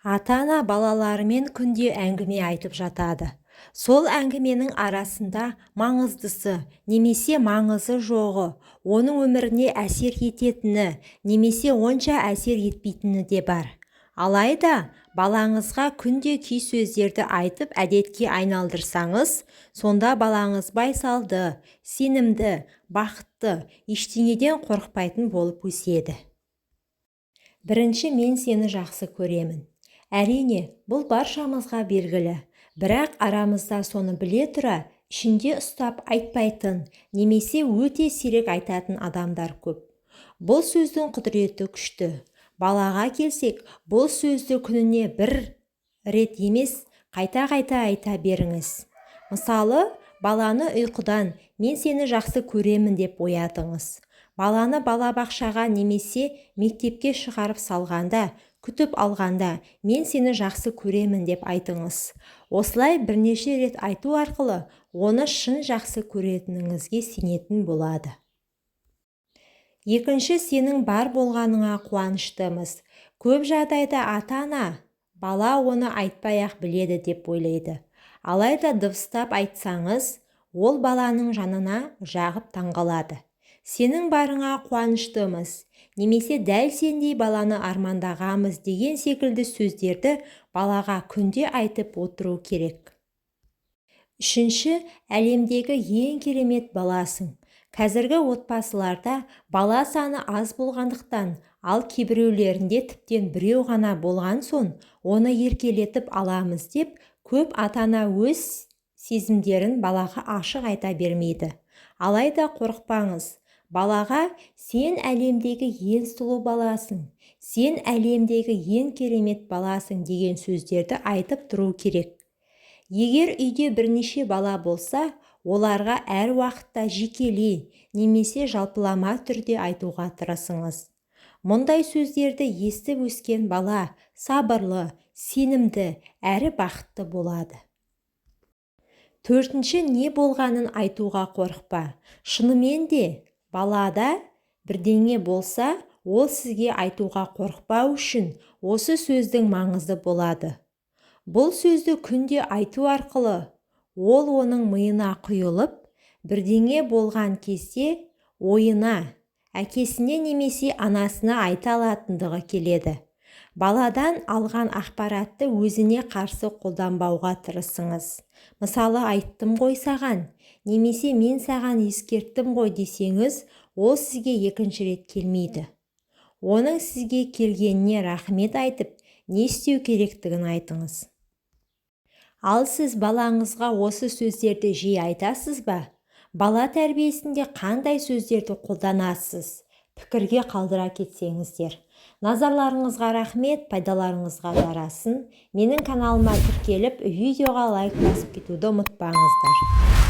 Ата-ана балаларымен күнде әңгіме айтып жатады. Сол әңгіменің арасында маңыздысы немесе маңызы жоғы, оның өміріне әсер ететіні немесе онша әсер етпейтіні де бар. Алайда балаңызға күнде кей сөздерді айтып әдетке айналдырсаңыз, сонда балаңыз байсалды, сенімді, бақытты, ештеңеден қорықпайтын болып өседі. Бірінші, мен сені жақсы көремін. Әрине, бұл баршамызға белгілі. Бірақ арамызда соны біле тұра, ішінде ұстап айтпайтын немесе өте сирек айтатын адамдар көп. Бұл сөздің құдіреті күшті. Балаға келсек, бұл сөзді күніне бір рет емес, қайта-қайта айта беріңіз. Мысалы, баланы ұйқыдан «мен сені жақсы көремін» деп оятыңыз. Баланы балабақшаға немесе мектепке шығарып салғанда, күтіп алғанда «мен сені жақсы көремін» деп айтыңыз. Осылай бірнеше рет айту арқылы оны шын жақсы көретініңізге сенетін болады. Екінші, сенің бар болғаныңа қуаныштымыз. Көп жағдайда ата-ана бала оны айтпай-ақ біледі деп ойлайды. Алайда дыбыстап айтсаңыз, ол баланың жанына жағып таңғалады. Сенің барыңа қуаныштымыз немесе дәл сендей баланы армандағанбыз деген секілді сөздерді балаға күнде айтып отыру керек. Үшінші, әлемдегі ең керемет баласың. Қазіргі отбасыларда бала саны аз болғандықтан, ал кейбіреулерінде тіптен біреу ғана болған соң, оны еркелетіп аламыз деп көп ата-ана өз сезімдерін балаға ашық айта бермейді. Алайда қорықпаңыз, балаға «сен әлемдегі ең сұлу баласың, сен әлемдегі ең керемет баласың» деген сөздерді айтып тұру керек. Егер үйде бірнеше бала болса, оларға әр уақытта жекелей немесе жалпылама түрде айтуға тырысыңыз. Мұндай сөздерді естіп өскен бала сабырлы, сенімді әрі бақытты болады. Төртінші, не болғанын айтуға қорықпа. Шынымен де балада бірдеңе болса, ол сізге айтуға қорықпау үшін осы сөздің маңызды болады. Бұл сөзді күнде айту арқылы ол оның миына құйылып, бірдеңе болған кезде ойына, әкесіне немесе анасына айта алатындығы келеді. Баладан алған ақпаратты өзіне қарсы қолданбауға тырысыңыз. Мысалы, «айттым ғой саған» немесе «мен саған ескерттім ғой» десеңіз, ол сізге екінші рет келмейді. Оның сізге келгеніне рахмет айтып, не істеу керектігін айтыңыз. Ал сіз балаңызға осы сөздерді жиі айтасыз ба? Бала тәрбиесінде қандай сөздерді қолданасыз? Пікірге қалдыра кетсеңіздер. Назарларыңызға рахмет, пайдаларыңызға жарасын. Менің каналыма тіркеліп, видеоға лайк басып кетуді ұмытпаңыздар.